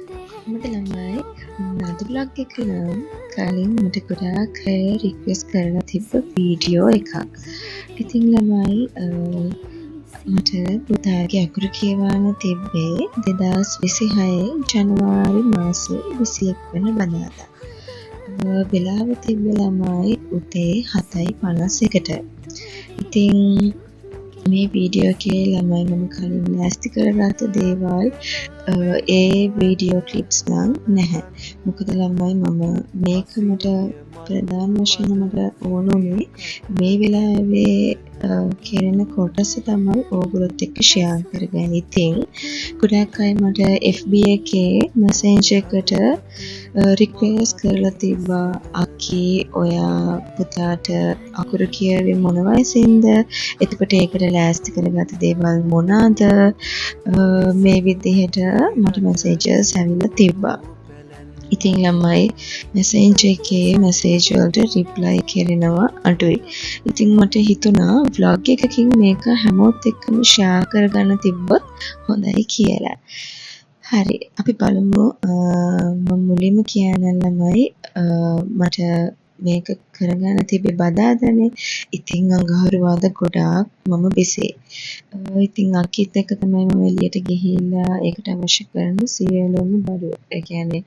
කොහොමද ළමයි, අද ව්ලොග් එක නම් කලින් මට ගොඩාක් අය රික්වෙස්ට් කරලා තිබ්බ වීඩියෝ එකක්. ඉතින් ළමයි, මට පුතාගේ අකුරු කියවන්න තිබ්බේ 2026 ජනවාරි මාසේ 21 වන බදාදා. වෙලාව තිබ්බේ ළමයි උදේ 7:51ට. ඉතින් මේ වීඩියෝ එකේ ළමයි, මම කලින් ලෑස්ති කරගත්ත දේවල් ඒ වීඩියෝ ක්ලිප්ස් නම් නැහැ. මොකද ළමයි, මම මේක මට ප්‍රධාන වශයෙන්ම මට ඕන වුණේ මේ වෙලාවේ කෙරෙන කොටස තමයි ඕගොල්ලොත් එක්ක ෂෙයා කරගන්න. ඉතින් ගොඩක් අය මට FB එකේ මැසේජ් එකට රික්වෙස්ට් කරලා තිබ්බා, අක්කී ඔයා පුතාට අකුරු කියවේ මොන වයසින්ද? එතකොට ඒකට ලෑස්ති කරගත්ත දේවල් මොනවාද? මේ විදිහට මට මැසේජස් ඇවිල්ලා තිබ්බා. ඉතින් ළමයි, මැසේජ් එකේ මැසේජ් වලට රිප්ලයි කරනවා අඩුයි. ඉතින් මට හිතුණා ව්ලොග් එකකින් මේක හැමෝත් එක්කම ෂෙයා කරගන්න තිබ්බොත් හොඳයි කියලා. හරි, අපි බලමු. මම මුලින්ම කියන්නම් ළමයි, මට මේක කරගන්න තිබ්බේ බදාදානේ. ඉතින් අඟහරුවාදා ගොඩාක් මම බිසි. ඉතින් අක්කිත් එක්ක තමයි මම එළියට ගිහිල්ලා ඒකට අවශ්‍ය කරන සියලුම බඩු, ඒ කියන්නේ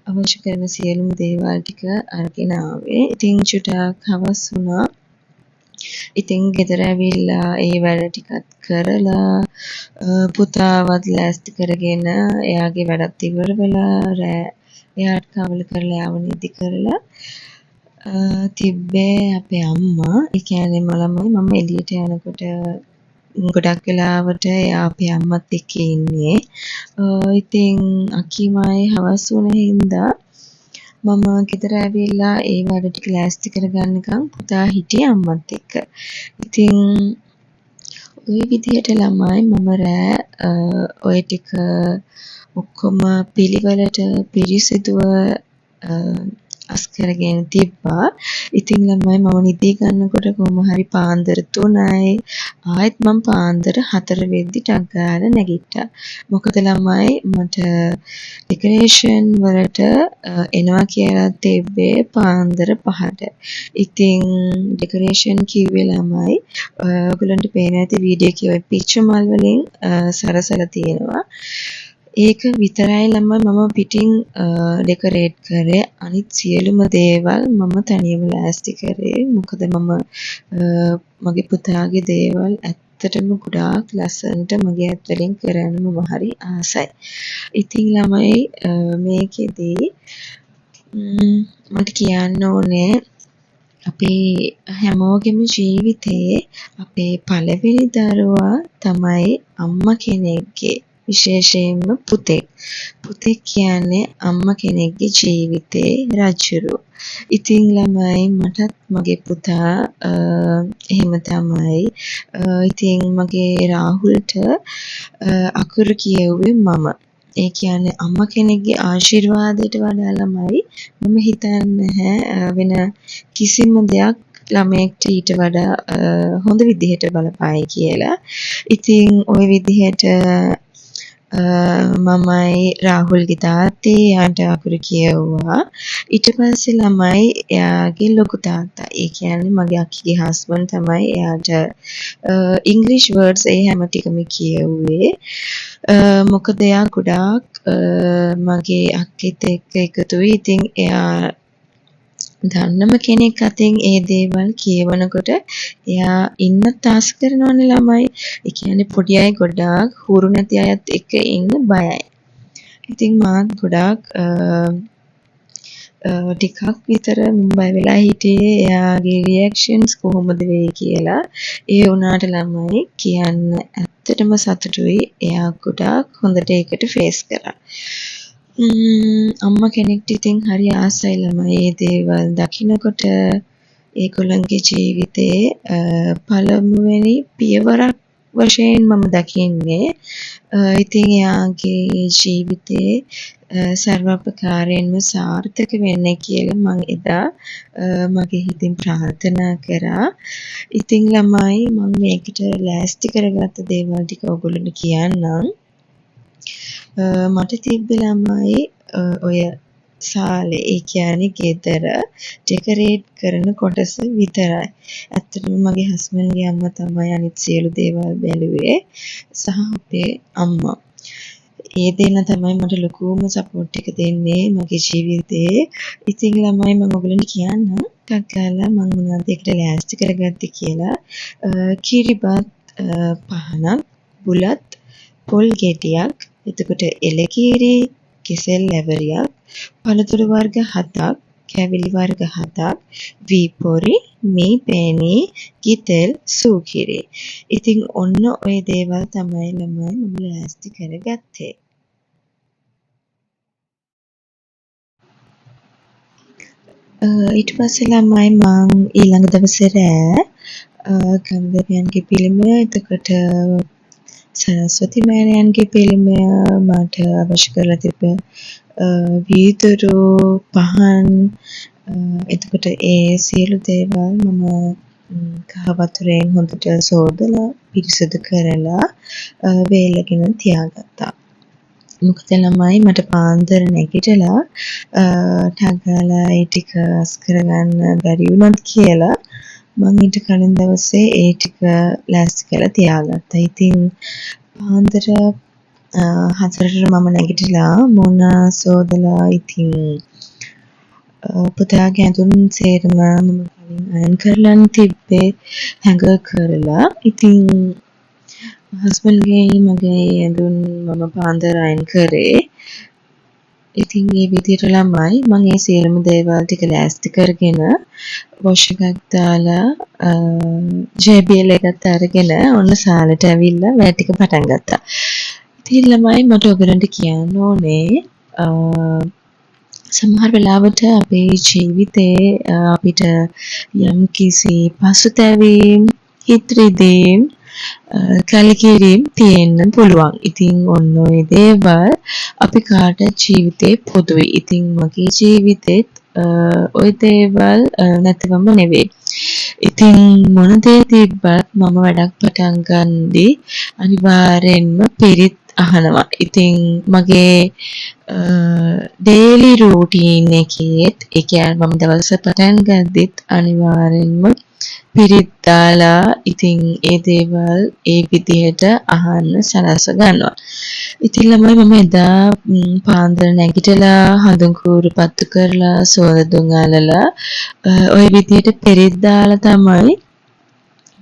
අවශ්‍ය කරන සියලුම දේවල් ටික අරගෙන ආවේ. ඉතින් චුට්ටක් හවස් වුණා. ඉතින් ගෙදර ඇවිල්ලා ඒ වැඩ ටිකත් කරලා, පුතාවත් ලෑස්ති කරගෙන, එයාගේ වැඩත් ඉවර වෙලා, රෑ එයාට කවල කරලා එයාව නිදි කරලා තිබ්බේ අපේ අම්මා. ඒ කියන්නේ ළමයි, මම එළියට යනකොට ගොඩක් වෙලාවට එයා අපේ අම්මත් එක්ක ඉන්නේ. ඉතින් අක්කි මයි හවස් වුණ හින්දා මම ගෙදර ඇවිල්ලා ඒ වැඩ ටික ලෑස්ති කරගන්නකම් පුතා හිටියේ අම්මත් එක්ක. ඉතින් ඔය විදිහට ළමයි, මම රෑ ඔය ටික ඔක්කොම පිළිවෙලට පිරිසිදුව අස් කරගෙන තිබ්බා. ඉතින් ළමයි, මම නිදි ගන්නකොට කොහොම හරි පාන්දර 3යි. ආයෙත් මං පාන්දර 4 වෙද්දි ටක් ගාලා නැගිට්ටා. මොකද ළමයි, මට ඩෙකරේෂන් වලට එනවා කියලා තිබ්බේ පාන්දර 5ට. ඉතින් ඩෙකරේෂන් කිව්වේ ළමයි, ඔයගොල්ලන්ට පේනවා ඇති වීඩියෝ එකේ ඔය පිච්ච මල් වලින් සරසලා තියෙනවා. ඒක විතරයි ළමයි මම පිටින් ඩෙකරේට් කරේ. අනිත් සියලුම දේවල් මම තනියම ලෑස්ති කරේ. මොකද මම මගේ පුතාගේ දේවල් ඇත්තටම ගොඩාක් ලස්සනට මගේ අත් වලින් කරන්න මම හරි ආසයි. ඉතින් ළමයි, මේකෙදි මට කියන්න ඕනේ අපේ හැමෝගෙම ජීවිතේ අපේ පළවෙනි දරුවා තමයි අම්මා කෙනෙක්ගේ, විශේෂයෙන්ම පුතෙක්. පුතෙක් කියන්නේ අම්මා කෙනෙක්ගේ ජීවිතේ රජ්ජුරුවෝ. ඉතින් ළමයි, මටත් මගේ පුතා එහෙම තමයි. ඉතින් මගේ රාහුල්ට අකුරු කියෙව්වේ මම. ඒ කියන්නේ අම්මා කෙනෙක්ගේ ආශිර්වාදයට වඩා ළමයි, මම හිතන්නේ නැහැ වෙන කිසිම දෙයක් ළමයෙක්ට ඊට වඩා හොඳ විදිහට බලපායි කියලා. ඉතින් ඔය විදිහට මමයි රාහුල්ගේ තාත්තේ එයාට අකුරු කියෙව්වා. ඊට පස්සේ ළමයි, එයාගේ ලොකු තාත්තා, ඒ කියන්නේ මගේ අක්කිගේ හස්බන්ඩ් තමයි එයාට ඉංග්‍රීසි වර්ඩ්ස් ඒ හැම ටිකම කියෙව්වේ. මොකද එයා ගොඩාක් මගේ අක්කිත් එක්ක එකතුයි. ඉතින් එයා දන්නම කෙනෙක් අතින් ඒ දේවල් කියවනකොට එයා ඉන්නත් ආස කරනවනේ ළමයි. ඒ කියන්නේ පොඩි අය ගොඩාක් හුරු නැති අයත් එක්ක ඉන්න බයයි. ඉතින් මාත් ගොඩාක් ටිකක් විතර මම බය වෙලා හිටියේ එයාගේ රියැක්ෂන්ස් කොහොමද වෙයි කියලා. ඒ වුණාට ළමයි, කියන්න ඇත්තටම සතුටුයි, එයා ගොඩාක් හොඳට ඒකට ෆේස් කරා. අම්මා කෙනෙක්ට ඉතින් හරි ආසයි ළමයි මේ දේවල් දකිනකොට. ඒගොල්ලන්ගේ ජීවිතේ පළමුවෙනි පියවරක් වශයෙන් මම දකින්නේ. ඉතින් එයාගේ ජීවිතේ සර්වප්‍රකාරයෙන්ම සාර්ථක වෙන්න කියලා මං එදා මගේ හිතින් ප්‍රාර්ථනා කරා. ඉතින් ළමයි, මං මේකට ලෑස්ති කරගත්ත දේවල් ටික ඔයගොල්ලන්ට කියන්නම්. මට තිබ්බේ ළමයි ඔය සාලේ, ඒ කියන්නේ ගෙදර ඩෙකරේට් කරන කොටස විතරයි. ඇත්තටම මගේ හස්බන්ඩ්ගේ අම්මා තමයි අනිත් සියලු දේවල් බැලුවේ සහ අපේ අම්මා. ඒ දෙන්න තමයි මට ලොකුම සපෝට් එක දෙන්නේ මගේ ජීවිතේ. ඉතින් ළමයි, මම ඔයගොල්ලන්ට කියන්නම් ටක් ගාලා මං මොනවද ඒකට ලෑස්ති කරගත්තේ කියලා. කිරිබත් පහනක්, බුලත්, පොල් ගෙඩියක්, එතකොට එළකිරි, කෙසෙල් ඇවරියක්, පළතුරු වර්ග හතක්, කැවිලි වර්ග හතක්, වී පොරි, මී පේනි, ගිතෙල්, සූකිරි. ඉතින් ඔන්න ඔය දේවල් තමයි ළමයි මම ලෑස්ති කරගත්තේ. ඊට පස්සේ ළමයි, මං ඊළඟ දවසේ රෑ ගම්දැවියන්ගේ පිළිමය, එතකොට සරස්වති මෑණියන්ගේ පිළිමය, මට අවශ්‍ය කරලා තිබ්බ වීදුරු, පහන්, එතකොට ඒ සියලු දේවල් මම කහ වතුරෙන් හොඳට සෝදලා පිරිසිදු කරලා වේලගෙන තියාගත්තා. මොකද ළමයි, මට පාන්දර නැගිටලා ටක් ගාලා ඒ ටික අස් කරගන්න බැරි වුණොත් කියලා මං ඊට කලින් දවසේ ඒ ටික ලෑස්ති කරලා තියාගත්තා. ඉතින් පාන්දර 4ට මම නැගිටලා මූණ සෝදලා, ඉතින් පුතාගේ ඇඳුම් සේරම මම කලින් අයන් කරලානේ තිබ්බේ, හැංගර් කරලා. ඉතින් හස්බන්ඩ්ගේ මගේ ඇඳුම් මම පාන්දර අයන් කරේ. ඉතින් ඒ විදිහට ළමයි, මං ඒ සියලුම දේවල් ටික ලෑස්ති කරගෙන, වොෂ් එකක් දාලා, JBL එකත් අරගෙන ඔන්න සාලට ඇවිල්ලා වැඩ ටික පටන් ගත්තා. ඉතින් ළමයි, මට ඔයගොල්ලන්ට කියන්න ඕනේ, සමහර වෙලාවට අපේ ජීවිතේ අපිට යම්කිසි පසුතැවීම්, හිත් රිදීම්, කලකිරීම් තියෙන්න පුළුවන්. ඉතින් ඔන්න ඔය දේවල් අපි කාටත් ජීවිතේ පොදුයි. ඉතින් මගේ ජීවිතෙත් ඔය දේවල් නැතිවම නෙවෙයි. ඉතින් මොන දේ තිබ්බත් මම වැඩක් පටන් ගන්දි අනිවාර්යෙන්ම පිරිත් අහනවා. ඉතින් මගේ ඩේලි රූටීන් එකේත්, ඒ කියන්නේ මම දවස පටන් ගද්දිත් අනිවාර්යෙන්ම පිරිත් දාලා, ඉතින් ඒ දේවල් ඒ විදිහට අහන්න සලස්ව ගන්නවා. ඉතින් ළමයි, මම එදා පාන්දර නැගිටලා හඳුන් කූරු පත්තු කරලා, සුවඳ දුම් අලලා, ඔය විදිහට පිරිත් දාලා තමයි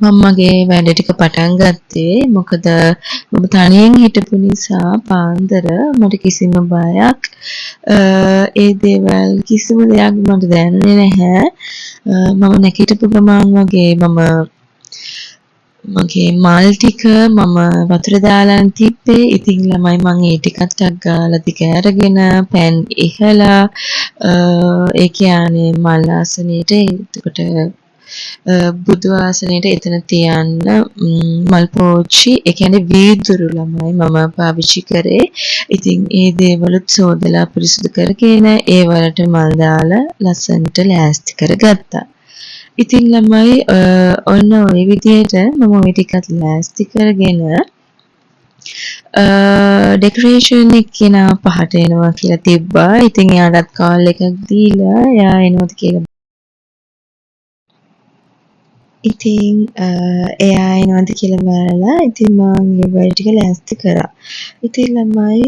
මම මගේ වැඩ ටික පටන් ගත්තේ. මොකද මම තනියෙන් හිටපු නිසා පාන්දර මට කිසිම බයක්, ඒ දේවල් කිසිම දෙයක් මට දැනුනේ නැහැ. මම නැගිටපු ගමන් වගේ මම මගේ මල් ටික මම වතුර දාලානේ තිබ්බේ. ඉතින් ළමයි, මං ඒ ටිකත් ටක් ගාලා දිග අරගෙන පැන් ඉහලා, ඒ කියන්නේ මල් ආසනයට, එතකොට බුදු ආසනයට එතන තියන්න මල් පෝච්චි, ඒ කියන්නේ වීදුරු ළමයි මම පාවිච්චි කරේ. ඉතින් ඒ දේවලුත් සෝදලා පිරිසිදු කරගෙන ඒ වලට මල් දාලා ලස්සනට ලෑස්ති කරගත්තා. ඉතින් ළමයි, ඔන්න ඔය විදිහට මම ඔය ටිකත් ලෑස්ති කරගෙන, ඩෙකරේෂන් එක්කෙනා 5ට එනවා කියලා තිබ්බා. ඉතින් එයාටත් කෝල් එකක් දීලා එයා එනවද කියලා, ඉතින් එයා එනවද කියලා බලලා, ඉතින් මං ඒ වැඩ ටික ලෑස්ති කරා. ඉතින් ළමයි,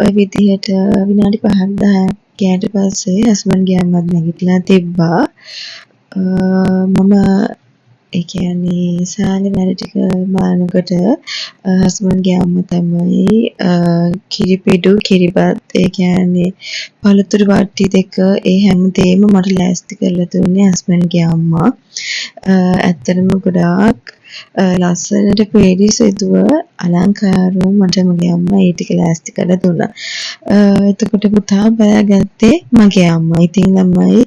ඔය විදිහට විනාඩි 5ක් 10ක් ගියාට පස්සේ හස්බන්ඩ්ගේ අම්මත් නැගිටලා තිබ්බා. මම ඒ කියන්නේ සාලේ වැඩ ටික බලනකොට හස්බන්ඩ්ගේ අම්මා තමයි කිරිපිඩු, කිරිබත්, ඒ කියන්නේ පළතුරු වට්ටි දෙක, ඒ හැම දේම මට ලෑස්ති කරලා දුන්නේ හස්බන්ඩ්ගේ අම්මා. ඇත්තටම ගොඩාක් ලස්සනට පිරිසිදුව අලංකාරව මට මගේ අම්මා ඒ ටික ලෑස්ති කරලා දුන්නා. එතකොට පුතා බලාගත්තේ මගේ අම්මා. ඉතින් ළමයි,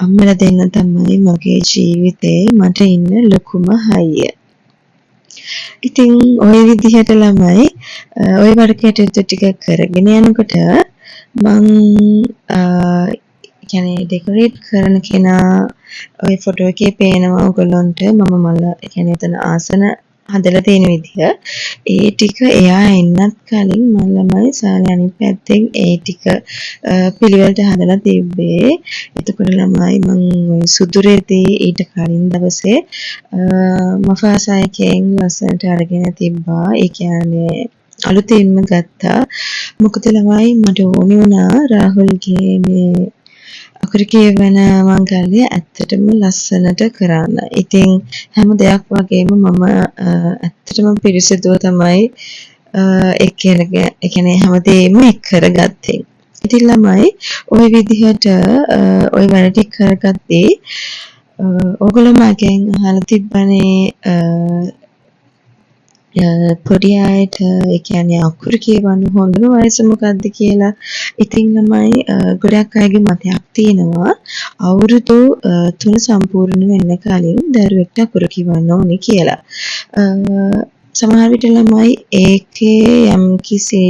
අම්මලා දෙන්න තමයි මගේ ජීවිතේ මට ඉන්න ලොකුම හයිය. ඉතින් ඔය විදිහට ළමයි, ඔය වැඩ කටයුතු ටික කරගෙන යනකොට මං කියන්නේ ඩෙකොරේට් කරන කෙනා, ඔය ෆොටෝ එකේ පේනවා ඔයගොල්ලන්ට, මම මල, ඒ කියන්නේ එතන ආසන හදලා තියෙන විදිහ. ඒ ටික එයා එන්නත් කලින් මං ළමයි සාලේ අනිත් පැත්තෙන් ඒ ටික පිළිවෙලට හදලා තිබ්බේ. එතකොට ළමයි, මං ඔය සුදු රෙදි ඊට කලින් දවසේ මෆාසා එකෙන් ලස්සනට අරගෙන තිබ්බා. ඒ කියන්නේ අලුතින්ම ගත්තා. මොකද ළමයි, මට ඕනි වුණා රාහුල්ගේ මේ අකුරු කියවන මංගල්‍ය ඇත්තටම ලස්සනට කරන්න. ඉතින් හැම දෙයක් වගේම මම ඇත්තටම පිරිසිදුව තමයි ඒ කියන්නේ හැමදේම එක් කරගත්තේ. ඉතින් ළමයි, ඔය විදිහට ඔය වැඩ ටික කරගද්දී ඕගොල්ලෝ මගෙන් අහලා තිබ්බනේ පොඩි අයට, ඒ කියන්නේ අකුරු කියවන්න හොඳම වයස මොකක්ද කියලා. ඉතින් ළමයි, ගොඩක් අයගේ මතයක් තියෙනවා අවුරුදු 3 සම්පූර්ණ වෙන්න කලින් දරුවෙක්ට අකුරු කියවන්න ඕනේ කියලා. සමහර විට ළමයි, ඒකේ යම්කිසි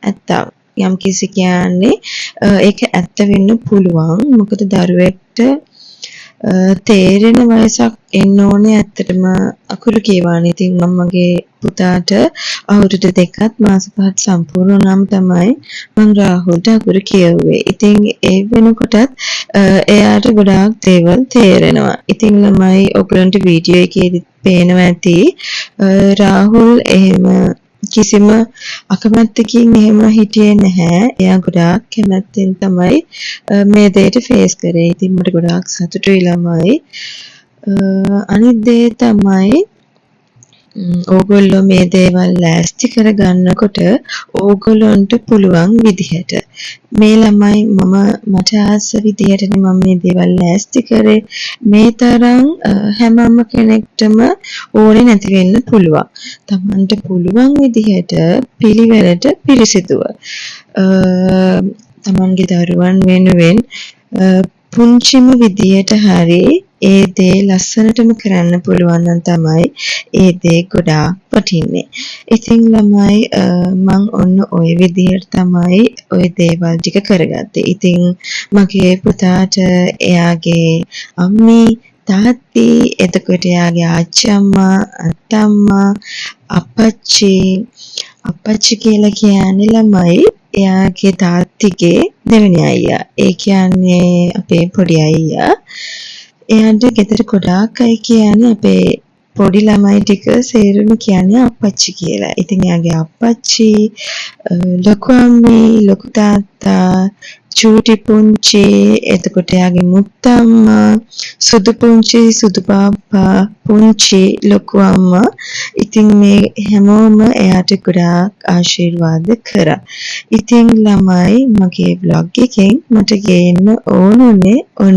ඇත්තක්, යම්කිසි කියන්නේ ඒක ඇත්ත වෙන්න පුළුවන්. මොකද දරුවෙක්ට තේරෙන වයසක් එන්න ඕනේ ඇත්තටම අකුරු කියවන්න. ඉතින් මම මගේ පුතාට අවුරුදු 2ත් මාස 5ත් සම්පූර්ණ වුණාම තමයි මං රාහුල්ට අකුරු කියෙව්වේ. ඉතින් ඒ වෙනකොටත් එයාට ගොඩාක් දේවල් තේරෙනවා. ඉතින් ළමයි, ඔයගොල්ලන්ට වීඩියෝ එකේදීත් පේනවා ඇති රාහුල් එහෙම කිසිම අකමැත්තකින් එහෙම හිටියේ නැහැ. එයා ගොඩාක් කැමැත්තෙන් තමයි මේ දේට ෆේස් කරේ. ඉතින් මට ගොඩාක් සතුටුයි ළමයි. අනිත් දේ තමයි, ඕගොල්ලෝ මේ දේවල් ලෑස්ති කරගන්නකොට ඕගොල්ලන්ට පුළුවන් විදිහට, මේ ළමයි, මම මට ආස විදිහටනේ මම මේ දේවල් ලෑස්ති කරේ. මේ තරම් හැම අම්ම කෙනෙක්ටම ඕනේ නැති වෙන්න පුළුවන්. තමන්ට පුළුවන් විදිහට පිළිවෙලට පිරිසිදුව තමන්ගේ දරුවන් වෙනුවෙන් පුංචිම විදියට හරි ඒ දේ ලස්සනටම කරන්න පුළුවන් නම් තමයි ඒ දේ ගොඩාක් වටින්නේ. ඉතින් ළමයි, මං ඔන්න ඔය විදිහට තමයි ඔය දේවල් ටික කරගත්තේ. ඉතින් මගේ පුතාට එයාගේ අම්මි, තාත්ති, එතකොට එයාගේ ආච්චි අම්මා, අත්තම්මා, අප්පච්චි. අප්පච්චි කියලා කියන්නේ ළමයි, එයාගේ තාත්තිගේ දෙවෙනි අයියා. ඒ කියන්නේ අපේ පොඩි අයියා. එයාට ගෙදර ගොඩාක් අය කියන්නේ, අපේ පොඩි ළමයි ටික සේරම කියන්නේ අප්පච්චි කියලා. ඉතින් එයාගේ අප්පච්චි, ලොකු අම්මි, ලොකු තාත්තා, චූටි පුංචි, එතකොට එයාගේ මුත්තම්මා, සුදු පුංචි, සුදු පාප්පා, පුංචි ලොකු අම්මා. ඉතින් මේ හැමෝම එයාට ගොඩාක් ආශිර්වාද කරා. ඉතින් ළමයි, මගේ ව්ලොග් එකෙන් මට ගේන්න ඕන උනේ ඔන්න